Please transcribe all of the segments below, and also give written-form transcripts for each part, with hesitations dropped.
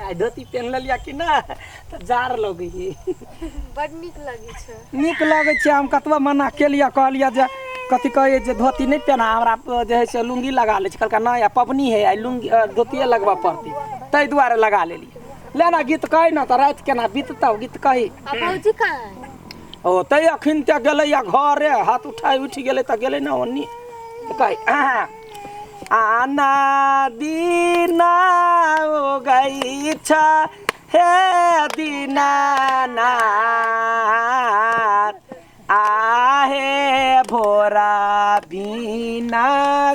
आइ धोती पेन्ह लेलियै कि ना तऽ जाड़ लगै है। बड नीक लगै छै। नीक लगै छै। हम कतबो मना केलियै, कहलियै जे कथी कहै जे धोती नहि पेन्ह, हमरा जे है से लुङ्गी लगा लै छै। कहलकै नहि, आइ पबनी है, आइ लुङ्गी धोतिए लगबऽ पड़तै, ताहि दुआरे लगा लेलियै। ले ने गीत कही ने तऽ राति केना बीततौ, गीत कही। आ भौजी कहाँ है? ओ तै अखन तऽ गेलै या घरे, हाथ उठाय उठि गेलै तऽ गेलै ने ओन्नी। तऽ कही, आना दीना ओ गई छ हे दीनानाथ, आहे भोरा बिना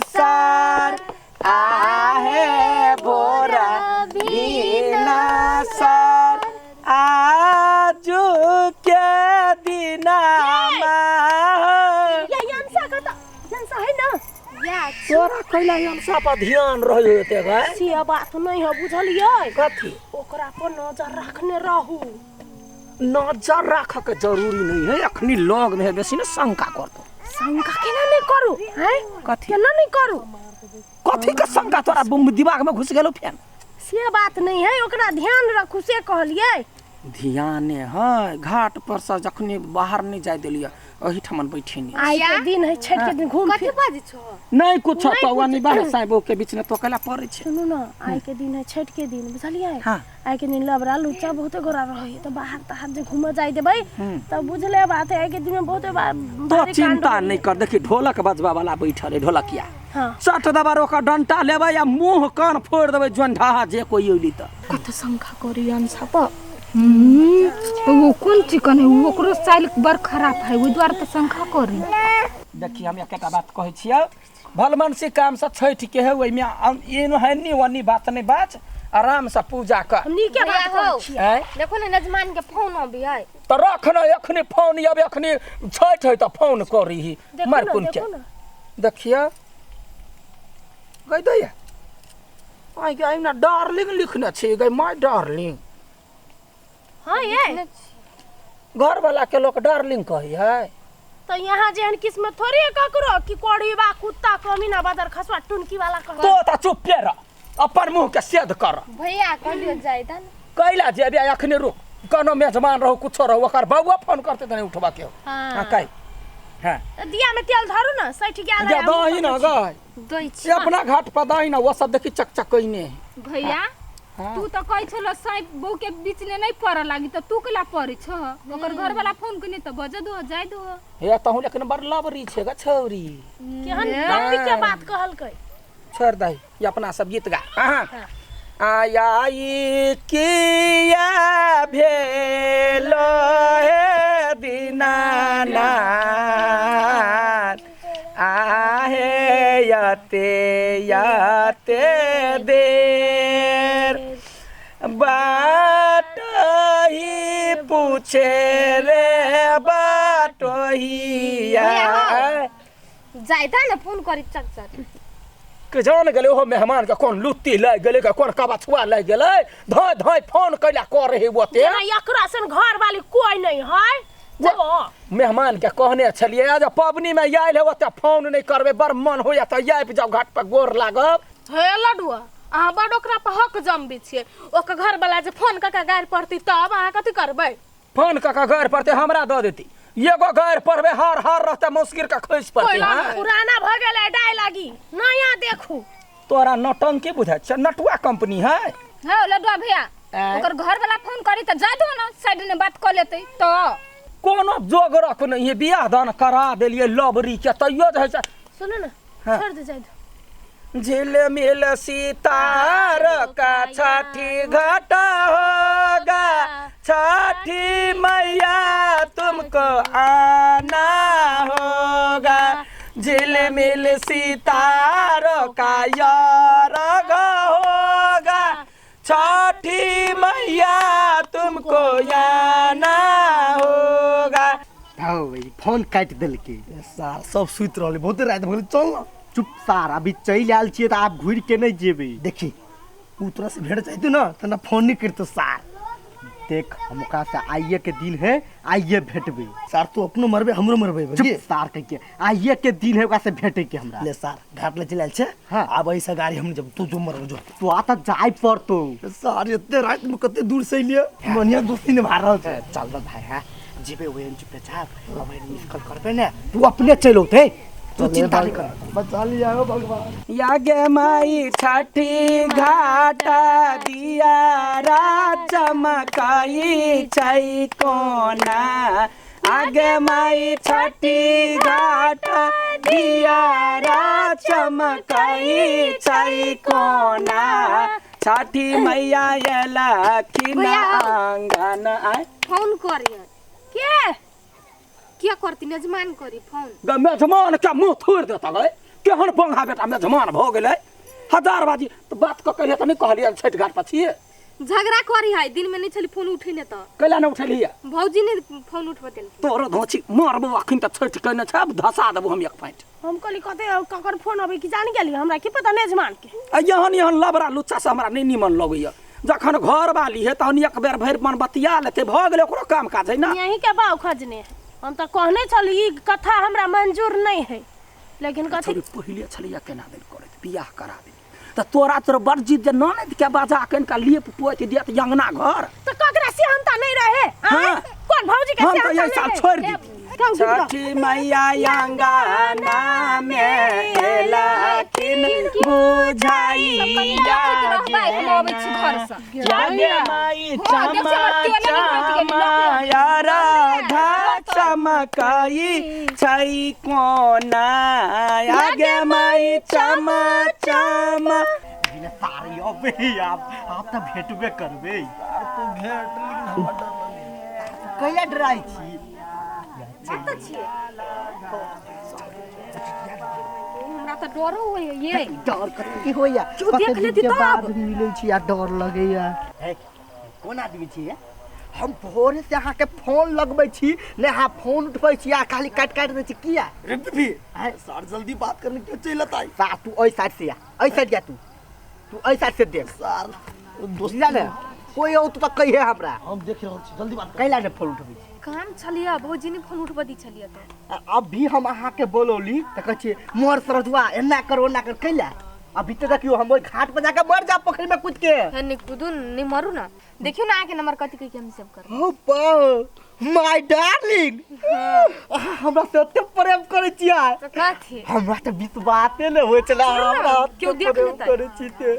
सार, आहे भोरा बिना सार, आजु के दिना। है ना या तोरा कैला अंशा पर ध्यान रहे होते गे? से बात नहीं है, बुझलियै? कथी? ओकरा पर नजर रखने रहू। नजर राखऽ के जरूरी नहीं है, अखनी लग में है, बेसी ने शंका करतो। शंका केना नहीं करू हैं? कथी? केना नहीं करू? कथी के शंका तोरा दिमाग में घुस गेलो फेन? से बात नहीं है, ओकरा ध्यान रखू से कहलियै। ध्याने है, घाट पर से जखनी बाहर नहीं जाय देलियै, एहिठामन बैठे नहीं। आइ के दिन है, छठ के दिन घूम कथी फिर बाजै छो? नहीं कुछ तो वनी बाहर साहेब के बीच में तो कैला पड़े छै। सुनू ना, आइ के दिन है छठ के दिन, बुझलियै? हाँ। आइ के दिन लबड़ा लुच्चा बहुते गोरा रहै, तऽ बाहर ताहर जे घूमऽ जाय देबै तऽ बुझले बात है, आइ के दिन में बहुते तो भारी कांड चिंता होइए। नहीं कर, देखी ढोलक बजबा वाला बैठल है ढोलकिया। हाँ। चट दबा ओकर डंटा लेबै आ मुंह कान फोड़ देबै जोन ढाहा जे कोई अयली तऽ। कत शंका करी अंशा पर? वो कोन चिकन है, वो ओकरो चाल बड़ खराब है, ओहि दुआरे तऽ शंका करी। देखी, हम एकटा बात कहै छियौ, भलमनसी काम से छठि के है, ओहिमे एनो है नी ओनी बात नहीं बात, आराम से पूजा कर। हम नीके भैया बात हो। कहै छी। आँय? देखो ने, नजमान के फोन अबै है। तऽ रख ने एखनी फोन, अब एखनी छठि है तऽ फोन करी देखू मार ना, कोन के। देखू ना। देखिए गई दैया आइ गे, ना डार्लिंग लिखने छी गई, माय डार्लिंग। हाँ ये घर वाला के लोग डार्लिंग कही है। तो यहाँ जेहन किस्मत थोड़ी है ककरो कि कोढ़ी बा कुत्ता कमीना बदर खसवा टुनकी वाला कह। तो त चुपे रह, अपन मुंह के सेध कर। भैया कहलियो जाय त कैला जेबे? अखने रुक, कोनो मेजबान रहो कुछो रहो, ओकर बउआ फोन करते त नहीं उठबा के हो। हाँ। हाँ कही, हाँ। तऽ दिया में तेल धरू ना, सठि गेल जा है। दही ना गई दै छी। ये अपना घाट पर दही ना, वो सब देखी चकचक कइने है। भैया। हाँ। तू तऽ कहै छलो साँप बहू के बीच में नहीं पड़ऽ लागी, तऽ तू केला पड़ै छह? ओकर घर वाला फोन केने तऽ बजऽ दो, जाय दो। हे तहु लेकिन बड़ लबरी छे ग छौरी। केहन टॉपिक के बात कहलकै। छोड़ दही, ये अपना सब गीत गा। हाँ। आयाई किया भेलो हे दीनानाथ, आहे यते यते देर, बाट ही पूछे रे बाटोहिया। जाय त ने फोन करी चक चक के जान गेलै ओहो मेहमान के कोन लुत्ती लागि गेलै के कोन कबछुआ लागि गेलै, धोय धोय फोन कैला कर रहे ओते। जेना एकरा सन घर वाली कोई नहीं है जो मेहमान के कहने छलियै आज पबनी में आयल है, ओते फोन नहीं करबै, बड़ मन होइया तऽ आबि जाउ घाट पर गोर लागब। हे लडुआ, अहाँ बड ओकरा पर हक जमबै छियै। ओकर घर वाला जे फोन कऽ के गारि पड़तै तब अहाँ कथी करबै? फोन कऽ के गारि पड़तै हमरा दऽ देती, एगो गारि पड़बै हर हर रहतै मौसगिर के खसि पड़तै। कोइला हाँ? पुराना भऽ गेलै डाय लागी, नया देखू। तोरा नौटंकी बुझाइ छै, नटुआ कंपनी है। हँ लडुआ भैया। आँय? ओकर घर वाला फोन करी तऽ जाय दो ना, साइड में बात कऽ लेतै तऽ। कोनो जोगरक नहीं है, बियाह दान करा देलियै लबरी के तैयो जे है से। सुनू ना। हाँ। छोड़ दे, जाय दो। झिलमिल सितार का छठी घाट होगा, छठी मैया तुमको आना होगा, झिलमिल सितार का यार होगा, छठी मैया तुमको आना होगा। हौ भाई, फोन काटि देलकै। सार सब सुति रहलै, बहुते राति भऽ गेलै, चल ना। चुप सार, अभी चलि आयल छियै तऽ आब घुरि के नहि जेबै। देखी, उ तोरा से भेंट चाहतौ ना तऽ ना फोन नहीं करतो सार। देख हम ओकरा से आइए के दिन है, आइए भेटबे। सार तू अपनो मरबे हमरो मरबे। चुप सार कह के आइए के दिन है ओकरा से भेटे के हमरा। ले सार घाट ले चल आयल छे। हाँ। आब ऐसा गाड़ी हम जब तू जो मरबे जो तू आता जाय पड़तो। सार एते रात में कते दूर से लिए बढ़िया दोस्ती निभा रहल छै। चल बा भाई। हां जेबे ओहन चुपे चाप अब मिस कॉल करबे ने तू अपने चल औते, तू चिंता नहीं कर। बचा लिया हो भगवान। यागे माई छठी घाटा दिया रा चमकाई छै कोना। आगे माई छठी घाटा दिया रा चमकाई छै कोना। छठी मैया एलखिन आंगन आय। फोन करिय के क्या करती मेजमान करी फोन। ग मेजमान के मुंह थोड़ देता गए केहन बंगा बेटा मेजमान भ गेलै। हजार बाजी तो बात क कहलिए त नहीं कहलिए छठ घाट पर छिए। झगड़ा करी है दिन में नहीं छली फोन उठे ने त कैला न उठेलिए भौजी ने फोन उठब देलखिन। तोरो धोची मारबो अखन त छठ केने छ, अब धसा देबो हम एक पाइट। हम कहली कते ककर फोन अबै कि जान गेली हमरा की पता मेजमान के। आ यहन यहन लबरा लुच्चा से हमरा नहीं निमन लगैया। जखन घर वाली है तहन एक बेर भरि मन बतिया लेते भ गेलै ओकरो काम काज है ना। यही के बाव खजने हम त कहने छली ई कथा हमरा मंजूर नहीं है, लेकिन कथी पहिले छलिया केना दिन करैत बियाह करा दे त तोरा तोर बड़ जिद जे ननद के बाजा कन का लेप पोति दिया त अंगना घर त ककरा सेहनता नहीं रहे। हां कोन भौजी के हम सेहनता त ये साल छोड़ दी। छठी मैया अंगना में एलखिन बुझाई हम अबै छी घर से। जागे माई चमा राधा चमकाई छै कोना। आगे माई चमा चमा सारी अबे आप आप त भेटबे करबे। सार तू भेट लेकिन हमरा डर लगैया। कैला डराइ छी? कत छिए हमरा त डरो होय ये। डर कथी होइया? क्यों देख लेती के तब? बाद मिलै छी आ डर लगैया। हे कोन आदमी छी? हम भोरे से अहाँ के फोन लगबै छी ने अहाँ फोन उठबै छी आ खाली काटि काटि दै छी किया? रे बीबी सार जल्दी बात करने क्यों चलत आई। सार तू एहि साइड से आ, एहि साइड जा, तू तू एहि साइड से देख। सार दोस्त बुझला ने कोई औत त कहिए हमरा। हम देख रहल छी जल्दी बात कर। कैला ने फोन उठबै छी? काम छलिया भौजी ने फोन उठब दी छलिया त अभी हम अहाँ के बोलौली त कहै छी मोर सरजुआ एना कर ओना कर कैला? अभी तो देखियो हम ओहि घाट पर जाके मर जा पोखरि में कूद के। हे नहीं कूदू नहीं मरू ना। देखियो ना आके नंबर कथी के हम सेव कर। ओ my darling अहाँ हमरा से एते प्रेम करै छियै। त कथी हमरा त विश्वासे नै होइ छला हमरा केओ देख लेतै। करै छी ते।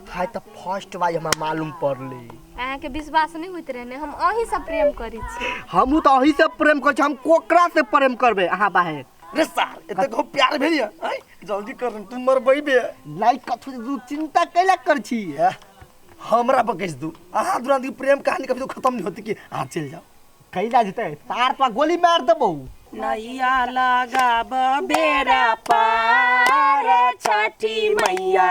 हाय त फर्स्ट बार हमरा मालूम पड़लै। अहाँ के विश्वास नहीं होइत रहने हम अही से प्रेम करै छी। हमहूँ त अही से प्रेम करै छी, हम कोकरा से प्रेम करबै अहाँ बाहर। रे सार एते को प्यार भेल या जल्दी कर तू मरबै बे। नहीं कथू तू चिंता कैला कर छी? हमरा बकैस दू अहाँ दुरान के प्रेम कहानी कभी तो खत्म नहीं होती कि अहाँ चल जाओ। कैला जेतै सार पर गोली मार देबौ। नैया लगाब बेरा पार छठी मैया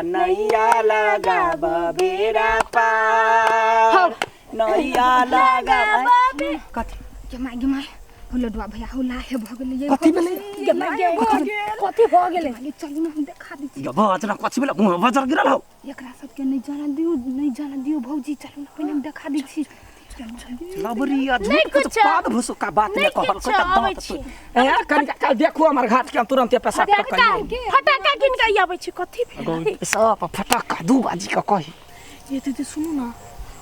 नैया लगाब बेरा पार नैया लगाब कथी गे माय गे माय हो लडुआ भैया हो लाहे भ गेलै ये। कथी भेलै? गे माय गे कथी भ गेलै? चलू ना हम देखा दै छी। गे बजना कथी भेलै? मुँह बजर गिरल हौ। एकरा सबके नहीं जाना दियौ नहीं जाना दियौ भौजी चलू ना पहिने हम देखा दै छी। लबरिया झूठ के पाद भुसुका बात ने कहल को त दांत तू ए कनि काल देखू हमर घाट के हम तुरंत पैसा करियो। फटाका किन के आबै छी कथी भेलै? सब फटाका 2 बाजी के कही। ये दीदी सुनू ना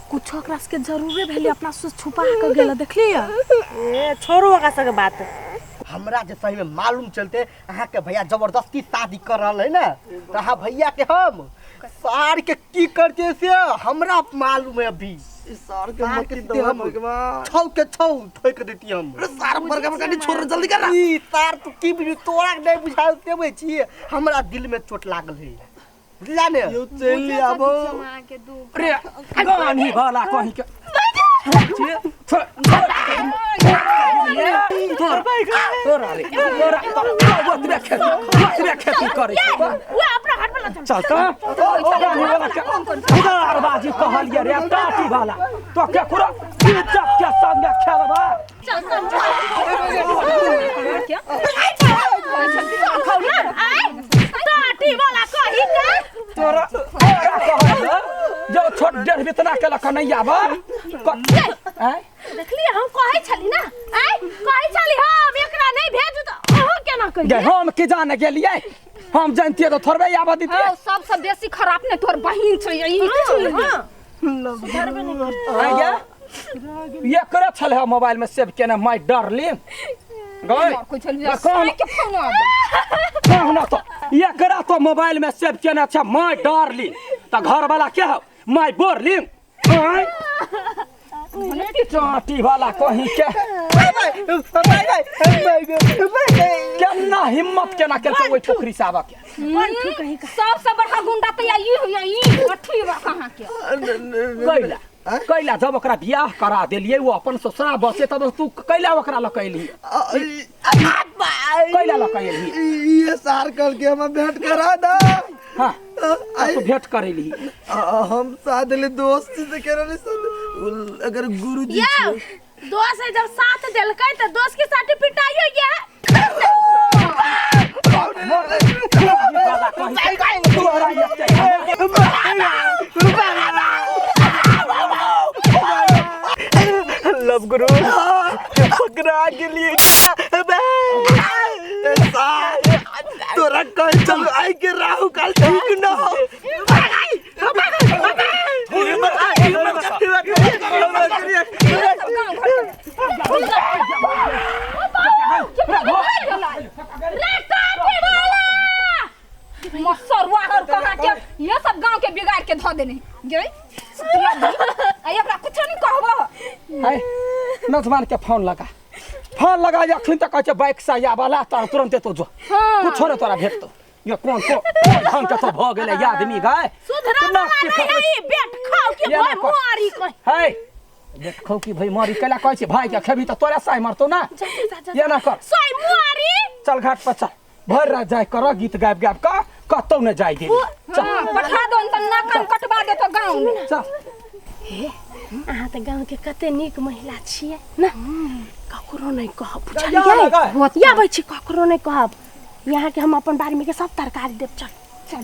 कुछ ओकरा सबके जरूरे भेलै अपना से छुपा के गेल देखलियै। ए छोड़ू ओकरा सबके बात। हमरा जे सही में मालूम चलते अहाँ के भैया जबरदस्ती शादी कर रहल है ना त अहाँ भैया के हम सार के की करते से हमरा मालूम है। अभी सार के मत दे भगवान छौ के छौ ठोक देती हम। अरे सार बड़का बड़का नहीं छोड़ जल्दी कर। ई सार तू की बुझ तोरा के नहीं बुझाल देबै छी हमरा दिल में चोट लागल है बुझला ने। यो चल आबो के दुख रे गानी वाला कहीं के छोड़ तोरा तोरा रे तोरा तोरा खेती खेती करे उ अपना घाट पर चल चल त गानी वाला के उधार बाजी कहलिए रे टाटी वाला तो के कुरा इज्जत के संग खेलबा। चल चल टाटी वाला कही के तोरा तोरा कहल जो छोट डेढ़ बितना के लख नहीं आबा। आँय देखलियै हम कहै छली ना आँय कहै छली हम एकरा नहि भेजू तऽ अहूँ केना गे कहियै हम की जाने गेलियै हम जानतियै तऽ थोड़बे आबऽ दितियै हाँ, सबसे बेसी खराब ने तोहर बहिन छै ई हाँ आँय गे ये करे छल है मोबाइल में सेव केने माय डार्लिंग गए कोई छल कौन के फोन आबे कहना तो एकरा तो मोबाइल में सेव केने छै माय डार्लिंग तऽ घर वाला के हौ माय बोर्लिंग आँय चाटी वाला कहीं के केना हिम्मत केना केलकै ओहि ठोकरी से आबऽ के सबसे बड़का गुंडा तो ई हुआ ई अथी बा कहाँ के कैला कैला जब ओकरा बियाह करा देलियै ओ अपन ससुरा बसे तब तू कैला ओकरा लऽ के एलही कैला लऽ के एलही ये सार कल के हम भेंट करा दा हाँ तू भेंट करेलही हम साथ ले दोस्ती से के रहले साथ अगर गुरुजी यौ दोस्त है जब साथ देलकै तऽ दोस्त के साथे पिटाइयो ये तोरा एते लव गुरु पकड़ा गेलिए तोरा कह चल आई के राहु काल ठीक न हो मसरुआ और कहाँ के ये सब गांव के बिगाड़ के धो देने गई आ एकरा कुछ नहीं कहबो है नजमान के फोन लगा फोन लगा अखन तक कहै छै बाइक से आबला तऽ तुरन्ते तो जो कुछो ने तोरा भेटतौ ये कोन को कोन ढंग के तो भऽ गेलै ये आदमी गाय सुधरा केना वाला की नहीं खबै है ई बेट खाओ के ये भाई ना कह। मारी कहीं है देखो कि भाई मरी कैला कहै छै भाई के खेबी तऽ तोरा साइ मरतौ ना जा जा जा ये ना कर सोई मुआरी चल घाट पर चल भरि रात जाय कर गीत गाबि गाबि कऽ कतौ ने जाय देबी चल हाँ, पठा दो त नाक कान कटवा दे तो गांव में चल अहाँ तऽ गाँव के कते नीक महिला छियै ने ककरो नहि कहब या बुझलियै लगा। आबै छी ककरो नहि कहब यहाँके हम अपन बाड़ी में के सब तरकारी देब चल